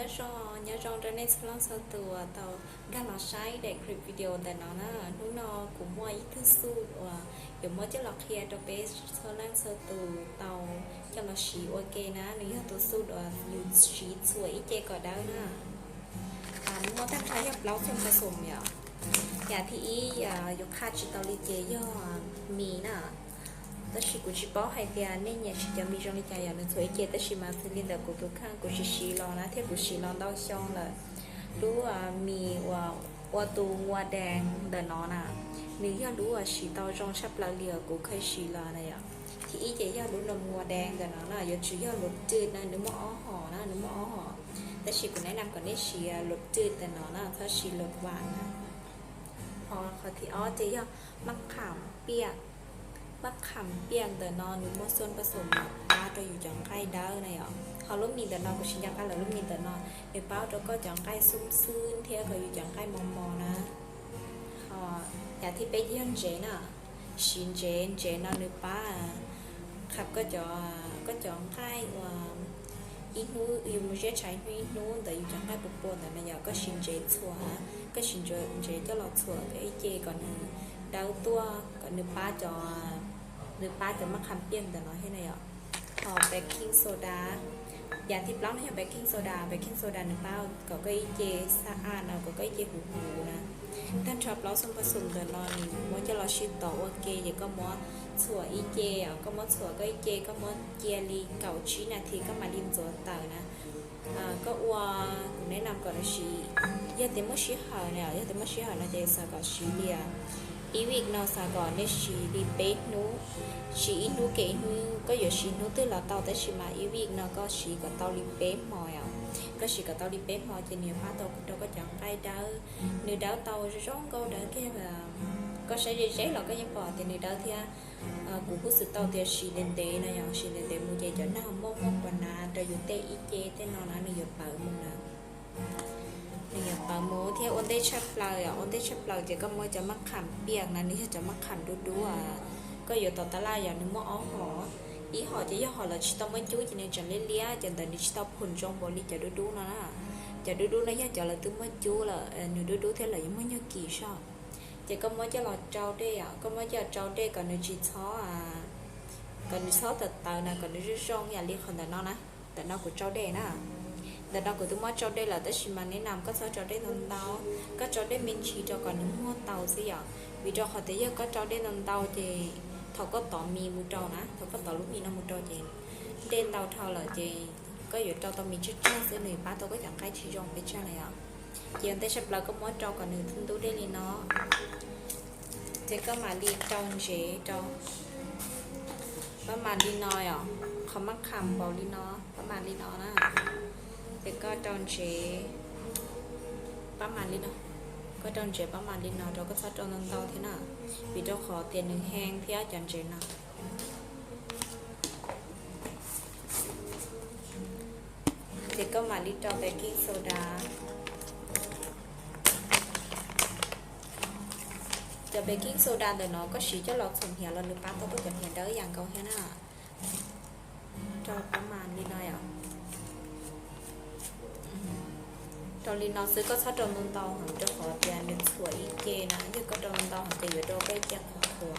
Nyob zoo, nyob zoo rau nej txhua leej txhua tus uas tau nkag los saib daim clip video ntawm no na. Hnub no kuv muaj ib tug xu uas yuav muab coj los qhia rau peb txhua leej txhua tus tau coj los siv ua ke na. Nws yog tus xu uas yus siv txhuam ib ce kom dawb na. Muaj tag nrho yog plaub xu pas xum yom. Yam thib ib yus qha tsis tau li ces yog mis na. Tab sis kuv tsis paub hais tias nej nyiam siv cov mis zoo li cas yom, nws txhuam ib ce tab sis mas xws li ntawm kuv tus kheej kuv siv siv los na thiab kuv siv los ntau xyoo lawm. Lub mis uas ua tus ngua dees ntawm no na, nws yog lub uas siv tau zoo tshaj plaws li uas kuv kheev siv los na yom. Thib ib ces yog lub nws ngua dees ntawm no na, yuav tsum yog lub twg na, nws muaj ob hom na, nws muaj ob hom. Tab sis kuv nev nam kom nej siv lub twg ntawm no na, txhob siv lub vam na. Ho qhov thib ob ces yog maj qham piaj. Maj qham piaj ntawm no nws muaj xu pas xum pab rau yus cov nqaij dawb na yom. Ho lub mis ntawm no kuv siv nco qab lawm, lub mis ntawm no nws pab rau koj cov nqaij xub xwb thiab kom yus cov nqaij mos mos na. Ho yam thib peb ces yog ntsev na. Siv ntsev, ntsev no nws pab qham koj cov, koj cov nqaij uas ib hnub yus mus zeb tshav ib hnub ib hnub ntawd yus cov nqaij puas puas ntawd na yom, koj siv ntsev txhuam, koj siv ntsev coj los txhuam ib ce kom nws dawb tuaj, kom nws pab cov, nws pab cov maj qham piaj ntawm no thiab na yom. Ho baking soda, yam thib plaub no yog baking soda, baking soda nws pab kom koj ib ce xab aj no, kom koj ib ce huv huv na. Tag nrho plaub xu pas xum ntawm no nws muab coj los sib tov ua ke ces koj muab txhuam ib ce, koj muab txhuam koj ib ce, koj muab cia li kaum tsib nas this koj mam li ntxuav tawm na. Koj ua, kuv nev nam kom nws siv, yog tias muaj sij hawm na, yog tias muaj sij hawm no ces xav kom siv li ib vij no xav kom nej siv li peb hnub, siv ib hnub ke ib hnub, koj yuav siv hnub twg los tau tab sis mas ib vij no koj siv kom tau li peb hmo yom. Koj siv kom tau li peb hmo ces nws yuav pab tau rau koj cov nqaij dawb, nws dawb tau zoo nkauj dawb kiag. Koj saib ze ze los koj yeej pom tias nws dawb thiab. Kuv kuj xav tau tias siv ntev ntev no yog siv ntev ntev mus ces cov nag muaj muaj kuas nav rau yus tej ib ce tej no na nws yuav pawv mus na. Nws yuav pawv mus thiab ua ntej tshaj plaws, ua ntej tshaj plaws ces koj muab cov maj qham piaj na, nws yog cov maj qham dub dub, koj yuav tom tab laj yog nws muaj ob hom, ib hom ces yog hom lawv tsis tau muab cub ces nws tseem liab liab, cov ntawd nws tsis tau phum zoo npaum li cov dub dub no na. Cov dub dub no yog cov lawv twb muab cub lawm, nws dub dub thiab lawv yuav muaj nyuag kis soj. Ces koj muab coj los tsau dej, koj muab coj los tsau dej kom nws tsis txhob, kom nws txhob tawv tawv na, kom nws zoo zoo yam li qhov ntawm no na. Ntawm no kuv tsau dej na. Ntawm no kuv twb muab tsau dej lawm tab sis mas nev nam koj txhob tsau dej ntau ntau, koj tsau dej me ntsis rau kom nws muag tau xwb yom. Vim rau qhov tias yog koj tsau dej ntau ntau ces thaum koj tov mis mus rau na, thaum koj tov lub mis no mus rau ces dej ntau dhau lawm ces koj yuav rau tau mis tsawg tsawg xwb nws yuav pab tau koj cov nqaij tsis zoo pes tsawg na yom. Ces ua ntej tshaj plaws koj muab rau kom nws ntub dej li no. Ces koj mam li rau ntsev rau, pab mam li no yom, qhov maj qham npaum li no, pab mam li no na. Ces koj rau ntsev, pab mam li no, koj rau ntsev pab mam li no rau, koj txhob rau ntau ntau thiab na, vim rau qhov tias nws heev thiab cov ntsev no. Ces koj mam li rau baking soda. Cov baking soda ntawm no koj siv coj los txhuam hniav los nws pab tau koj cov hniav dawb yam nkaus thiab na. Rau pab mam li no yom. Rau li no xwb, koj txhob rau ntau ntau heev rau qhov tias nws txhuam ib ce na, yog koj rau ntau ntau heev ces yuav rau koj ib ce qhuav qhuav.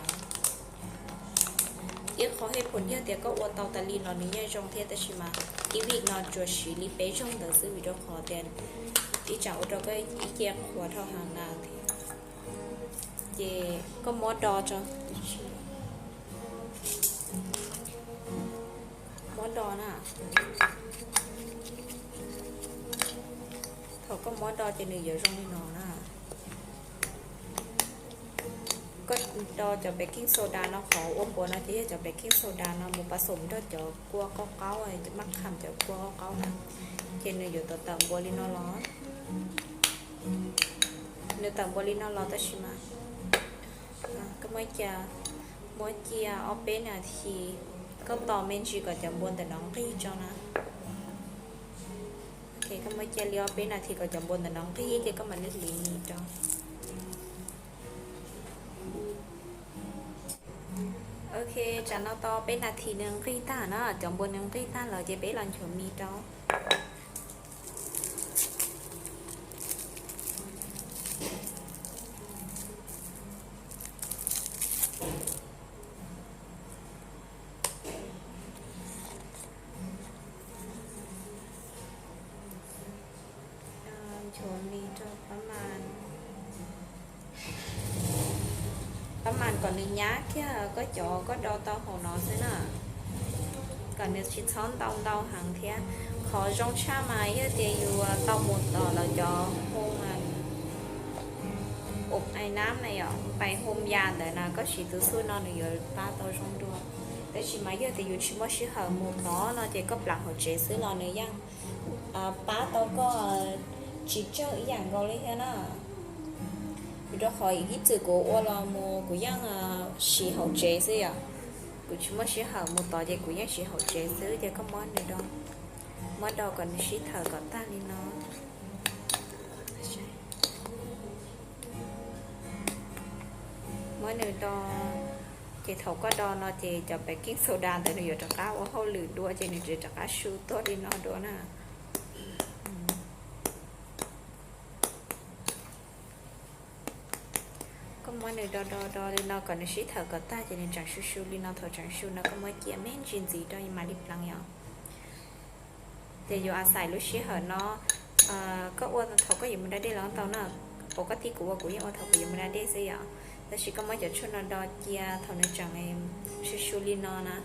Ib qho hej phum yog tias koj ua tau tas li no nws yeej zoo thiab tab sis mas ib vij no tsuas siv li peb zaug ntawd xwb vim rau qhov tias ib tsam ua rau koj ib ce qhuav dhau heev na thiab. Ces koj muab do tso, muab do na. Thaum koj muab do ces nws yuav zoo li no na. Koj do cov baking soda no, qhov ua npuas no ces yog cov baking soda no mus pas xum nrog cov kua qaub qaub, maj qham cov kua qaub qaub na, ces nws yuav tawm tawm npuas li no los. Nws tawm npuas li no los tab sis mas koj muab cia, muab cia ob peb nas this, koj tos me ntsis kom cov npuas ntawm no nqig tso na. Koj muab cia li ob peb nas this kom cov npuas ntawm no nqig ces koj mam li hliv mis rau. Ok, tsam no tau peb nas this nws nqig tag na, cov npuas nws nqig tag lawm ces peb los nchuav mis rau. Kom nws nyab kiag koj cov koj do tau hauv no xwb na, kom nws tsis txhob ntau ntau heev thiab. Qhov zoo tshaj mas yog tias yus tau mus tom lawv cov hoo, ub, ai nab na yom, pais hoo yas ntawd na, koj siv tus xuj no nws yuav pab tau zoo dua. Tab sis mas yog tias yus tsis muaj sij hawm mus tod no ces koj pleev hauv tsev xwb los nws yeej pab tau koj tsis tsawg ib yam nkaus li thiab na. Vim rau qhov ib txwm kuv ua los mus kuv yeej siv hauv tsev xwb yom. Kuv tsis muaj sij hawm mus tod ces kuv yeej siv hauv tsev xwb. Ces koj muab nws do, muab do kom nws sib thawm kom tag li no. Muab nws do, ces thaum koj do no ces cov baking soda ntawd nws yuav rov qab ua hauj lwm dua ces nws tsis rov qab su tuaj li no dua na. Koj muab nws do do do li no kom nws sib thawm kom tag ces nws tseem su su li no. Thaum tseem su no koj muab cia me ntsis ntxiv rau mam li pleev yom. Ces yuav a xais lub sij hawm no, koj ua thaum koj yuav mus da dej los tau na. Ua koj tib kuv ua kuv yeej ua thaum kuv yuav mus da dej xwb yom. Tab sis koj muab cov tshuaj no do cia thaum nws tseem su su li no na.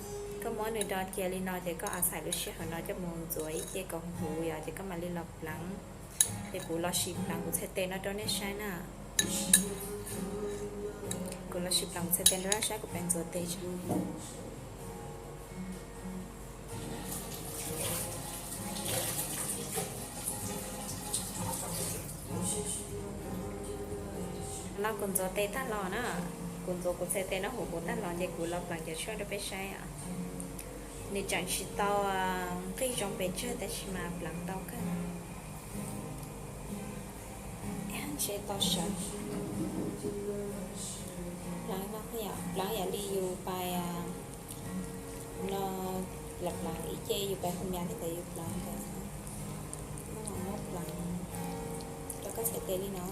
Koj muab nws do cia li no ces koj a xais lub sij hawm no coj mus ntxuav ib ce kom huv yom, ces koj mam li los pleev. Ces kuv los sim pleev kuv txhais tes no rau nej saib na. Kuv los sim pleev kuv txhais tes rau nej saib kuv pais ntxuav tes tso. No kuv ntxuav tes tag los na, kuv ntxuav kuv txhais tes no huv huv tag los ces kuv los pleev cov tshuaj rau peb saib. Nws tseem tsis tau nqig zoo pes tsawg tab sis mas pleev tau kawg. Ntshe tau sawv. Pleev no, pleev yam li yus pais no, los pleev ib ce yus pais hoo yas thiab ntawd yus pleev ntawd. Muab pleev rau koj txhais tes li no.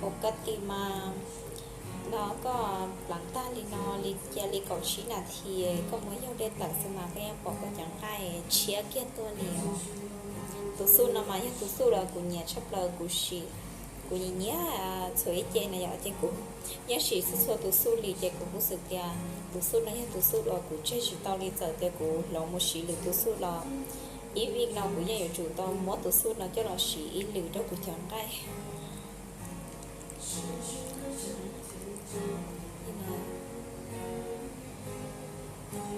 Ua koj ti mas no koj pleev tag li no li cia li kaum tsib nas this koj muab yaug dej tawm xwb mas koj yeej pom koj cov nqaij tshiab kiag tuaj li os. Tus xuj no mas yog tus xuj uas kuv nyiam tshaj plaws, kuv sim, kuv nyiam nyiam txhua ib ce na yom, ces kuv yeej sim txhua txhua tus xuj li, ces kuv kuj xav tias tus xuj no yog tus xuj uas kuv tseg tsis tau li, txawm tias kuv hloov mus siv lwm tus xuj los ib vij no kuv yeej yuav tsum tau muab tus xuj no coj los siv ib lwm rau kuv cov nqaij.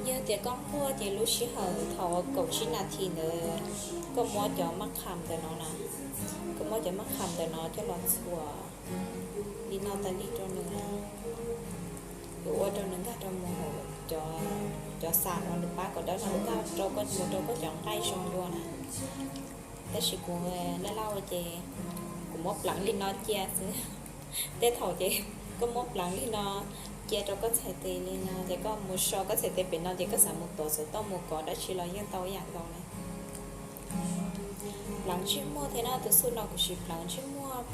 Yog tias koj nquag ces lub sij hawm thaum kaum tsib nas this ntawd, koj muab cov maj qham ntawm no na, koj muab cov maj qham ntawm no coj los txhuam li no tas li rau nws, yuav ua rau nws nkag rau mus hauv cov xam no, nws pab kom dawb no nkag rau koj mus rau koj cov nqaij zoo dua na. Tab sis kuv laj laj ces kuv muab pleev li no cia xwb. Tej thaum ces koj muab pleev li no cia rau koj txhais tes li no ces koj mus so koj txhais tes pem no ces koj xav mus tuav xov tooj mus kov dab tsi los yeej tau ib yam nkaus li. Pleev ntsej muag thiab na, tus xuj no kuv siv pleev ntsej muag,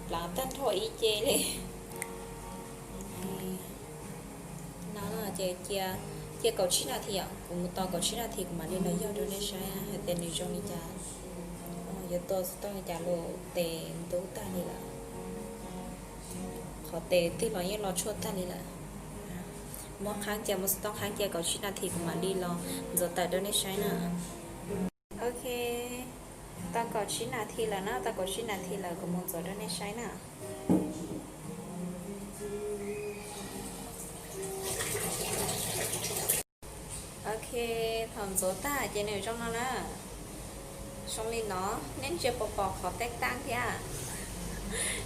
pleev tag nrho ib ce li. No ces cia, cia kaum tsib nas this yom, kuv mus tos kaum tsib nas this kuv mam li los yaug rau nej saib hais tias nws zoo li cas, yuav tua xov tooj li cas los tes ntub tag li lawm. Qhov tes twg los yeej los tshuaj tag li lawm. Muab qhaab cia, muab xov tooj qhaab cia kaum tsib nas this kuv mam li los ntxuav tawm rau nej saib na. Ok, tau kaum tsib nas this lawm na, tau kaum tsib nas this lawm kuv mus ntxuav rau nej saib na. Ok, thaum ntxuav tag ces nws zoo no na. Zoo li no, nej ntsia puas pom qhov tej taaj thiab?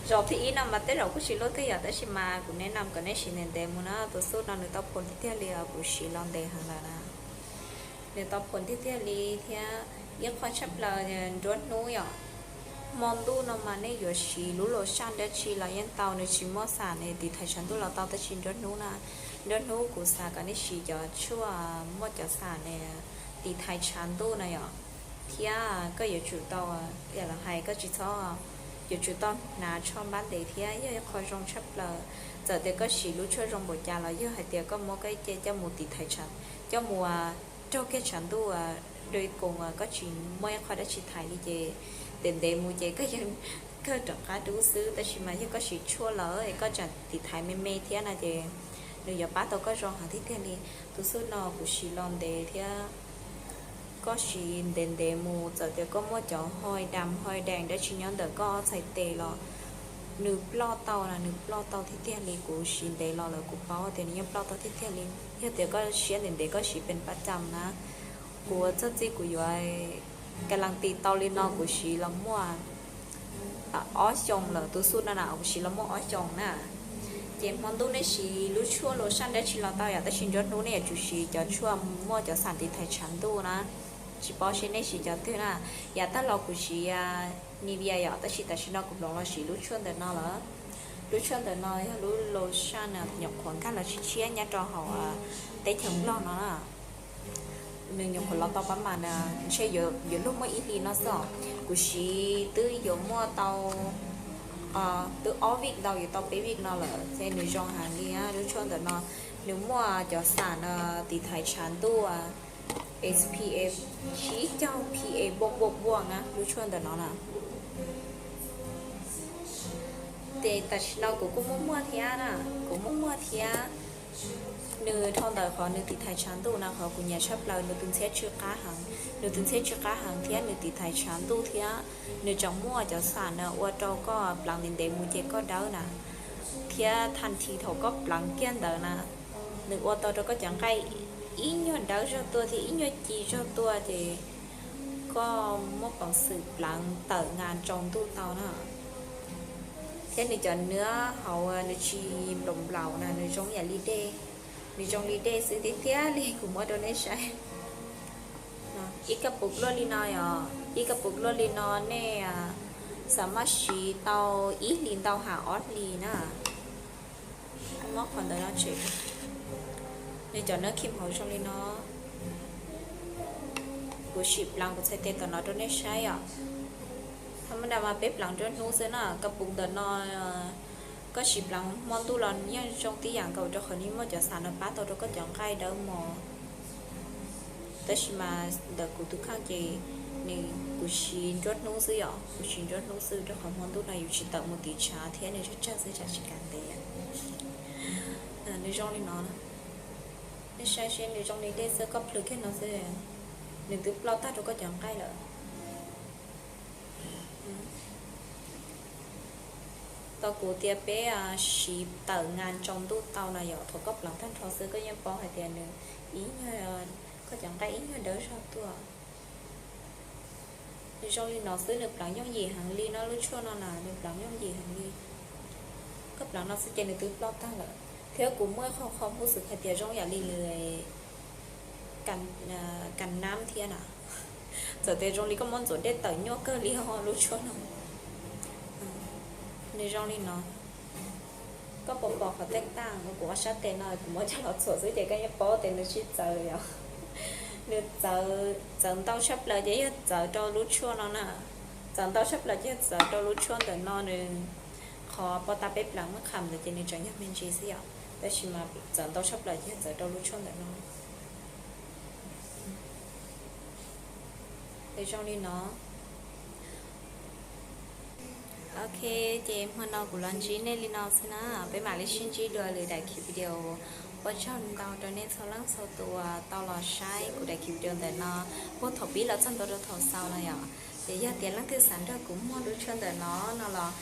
Zaum thib ib no mas tej zaum kuj tsis luaj twg yom, tab sis mas kuv nej nam kom nej siv ntev ntev mus na, tus xuj no nws tau phoo tiag tiag li os, kuv siv los ntev heev lawm na. Nws tau phoo tiag tiag li thiab ib qho tshaj plaws nruab hnub yom. Hmo ntuj no mas nej yuav siv lub lotion dab tsi los yeej tau, nws tsis muaj xam ne tiv thaiv tshav ntuj los tau, tab sis nruab hnub na, nruab hnub kuv xav kom nej siv cov tshuaj muaj cov xam ne tiv thaiv tshav ntuj na yom. Thiab koj yuav tsum tau, yam los hais koj tsis txhob, yuav tsum tau hnav tsho npab ntev thiab yog ib qho zoo tshaj plaws. Txawm tias koj siv lub tshuaj zoo npaum cas los yog hais tias koj muab koj ib ce coj mus tiv thaiv, coj mus raug kiag tshav ntuj rau ib koos, koj tsis muaj ib qho dab tsi thaiv li ces ntev ntev mus ces koj yeej kawg rov qab dub xwb. Tab sis mas yog koj siv tshuaj lawm es koj tseem tiv thaiv me me thiab no ces nws yuav pab tau koj zoo heev tiag tiag li. Tus xub no kuv siv los ntev thiab koj siv ntev ntev mus, txawm tias koj muaj cov hoi dam hoi dees dab tsi nyob ntawm koj txhais tes los nws ploj tau na, nws ploj tau tiag tiag li. Kuv siv ntev los lawm kuv paub tias nws yeej ploj tau tiag tiag li. Yog tias koj siab ntev ntev koj siv pes pab cam na, kuv txog txij kuv yuav ka las tis tau li no kuv siv los muaj ob xyoos lawm. Tus xub no na kuv siv los muaj ob xyoos na. Ces hmo ntuj nej siv lub tshuaj lotion dab tsi los tau yom, tab sis nruab hnub nej yuav tsum siv cov tshuaj muaj cov xam tiv thaiv tshav ntuj na. Tsis paub seb nej siv cov twg na. Yav tag los kuv siv Nivea yom, tab sis tam sim no kuv hloov los siv lub tshuaj ntawm no lawm. Lub tshuaj ntawm no yog lub lotion nyuam qhuav nkag los tshiab tshiab nyob rau hauv teb chaws Nplog no na. Nws nyuam qhuav los tau pab mas na, ntshe yuav luag muaj ib hlis no xwb os. Kuv siv twb yuav muaj tau, twb ob vij ntau yuav tau peb vij no lawm, ces nws zoo heev li. Lub tshuaj ntawm no nws muaj cov xam tiv thaiv tshav ntuj SPF tsib caug PA npuaj npuaj npuaj na, lub tshuaj ntawm no na. Ces tam sim no kuv kuj muaj muaj thiab na, kuv muaj muaj thiab. Nws dhau ntawm qhov nws tiv thaiv tshav ntuj na, qhov kuv nyiam tshaj plaws nws tus ntxhiab tsw qab heev, nws tus ntxhiab tsw qab heev thiab nws tiv thaiv tshav ntuj thiab. Nws tseem muaj cov xam na ua rau koj pleev ntev ntev mus ces koj dawb na, thiab tha thi thaum koj pleev kiag ntawd na, nws ua tau rau koj cov nqaij ib nyuag dawb zog tuaj thiab ib nyuag ci zog tuaj ces koj muaj peev xwm pleev tawm nkas tsaus ntuj tau na. Thiab nws cov nws hauv nws tsis nplaum nplaum na, nws zoo yam li dej, nws zoo li dej xwb tiag tiag li. Kuv muab rau nej saib, ib kab puv luaj li no yom, ib kab puv luaj li no nej xam maj siv tau ib hlis ntau hab ob hlis na. Muab qhov ntawd no tshem. Nws cov nab khim hauv zoo li no. Kuv sim pleev kuv txhais tes tom no rau nej saib os. Tha ma da mas peb pleev nruab hnub xwb na, kab puv ntawm no koj sim pleev hmo ntuj los yeej zoo tib yam nkaus rau qhov nws muaj cov xam no pab tau rau koj cov nqaij dawb mos. Tab sis mas ntawm kuv tus kheej ces nws, kuv siv nruab hnub xwb yom, kuv siv nruab hnub xwb rau qhov hmo ntuj no yus tsis tawm mus tiv tshav thiab nws tsawg tsawg xwb tsam tsis kav ntev. Nws zoo li no, nej saib seb nws zoo li dej xwb, koj plhws kiag no xwb nws twb ploj tag rau koj cov nqaij lawm. Tau kuv tias peb siv tawm nkas tsaus ntuj tau no yom, thaum koj pleev tag nrho xwb koj yeej paub hais tias nws ib nyuag, koj cov nqaij ib nyuag dawb zog tuaj. Nws zoo li no xwb nws pleev yooj yim heev li no, lub tshuaj no na nws pleev yooj yim heev li. Koj pleev no xwb ces nws twb ploj tag lawm. Thiab kuv muaj qhov qhov hub xwm hais tias zoo yam li nws kas nab thiab na. Txawm tias zoo li koj muab ntxuav dej tawm nyuaj kawg li os lub tshuaj no. Nws zoo li no. Koj pom pom qhov teej tag uas kuv ua sab tes no kuv muab coj los txhuam xwb ces koj yeej paub tias nws sib txawv yom. Nws txawv, txawv ntau tshaj plaws ces yog txawv rau lub tshuaj no na. Txawv ntau tshaj plaws ces yog txawv rau lub tshuaj ntawm no nws, qhov pov tas peb pleev muaj qham ntawd ces nws tseem yog me ntsis xwb yom, tab sis mas txawv ntau tshaj plaws ces yog txawv rau lub tshuaj ntawm no. Nws zoo li no. Ok, ces hmo no kuv los ntsib nej li no xwb na, peb mam li sib ntsib dua lwm daim khiv video. Ua tsaug ntau rau nej txhua leej txhua tus uas tau los saib kuv daim khiv video ntawm no puag thaum pib los txog ntua rau thaum xaus no yom. Ces yog tias leej twg xav nrog kuv muag lub tshuaj ntawm no no los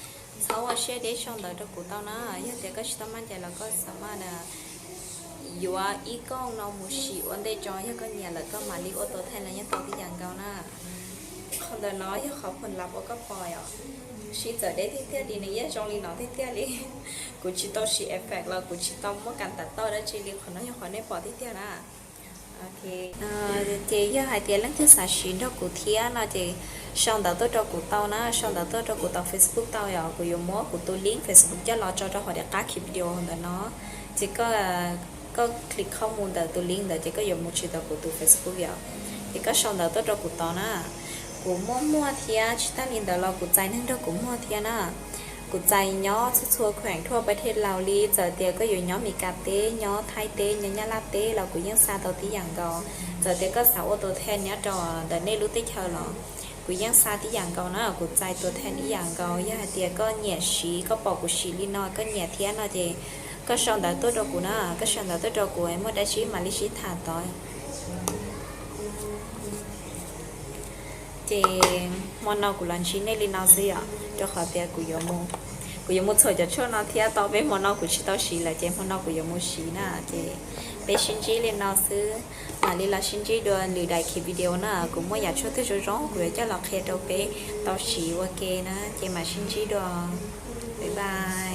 txhob ua siab deb sau ntawv rau kuv tau na. Yog tias koj tsis tau maj ncaim los koj xam maj yuav ib kooj no mus sim ua ntej tso, yog koj nyiam lawm koj mam li ua tau thaij los yeej tau tib yam nkaus na. Qhov ntawm no yog qhov phoom lab uas koj pom yom, sib txawv deb tiag tiag li, nws yeej zoo li no tiag tiag li. Kuv tsis tau siv effect los kuv tsis tau muab kas tas tauj dab tsi li, qhov no yog qhov nej pom tiag tiag na. Ces yog hais tias leej twg xav siv nrog kuv thiab no ces sau ntawv tuaj rau kuv tau na, sau ntawv tuaj rau kuv tom Facebook tau yom, kuv yuav muab kuv tus link Facebook coj los tso rau hauv daim qab khiv video ntawm no. Ces koj click qhov mus ntawm tus link ntawd ces koj yuav mus tsis tau kuv tus Facebook yom. Ces koj sau ntawv tuaj rau kuv tau na. Kuv muaj muag thiab tsis tag li ntawd los kuv txais neeg nrog kuv muag thiab na. Kuv txais nyob txhua txhua khueem thuaj pab thej laus li, txawm tias koj yuav nyob Meskas teb, nyob Thaib teb, nyob Nyab Laj teb los kuv yeej xa tau tib yam nkaus. Txawm tias koj xav ua tus thej nyob rau ntawm nej lub teb chaws los kuv yeej xa tib yam nkaus na, kuv txais tus thej ib yam nkaus. Yog hais tias koj nyiam siv, koj pom kuv siv li no koj nyiam thiab no ces koj sau ntawv tuaj rau kuv na, koj sau ntawv tuaj rau kuv muaj dab tsi mam li sib tham tod. Ces hmo no kuv los ntsib nej li no xwb yom, rau qhov tias kuv yuav mus txhuam cov tshuaj no thiab tau peb hmo no kuv tsis tau siv lawm ces hmo no kuv yuav mus siv na. Ces peb sib ntsib li no xwb, mam li los sib ntsib dua lwm daim khiv video na, kuv muaj yam tshuaj twg zoo zoo kuv yuav coj los qhia rau peb tau siv ua ke na, ces mam sib ntsib dua. Bye bye.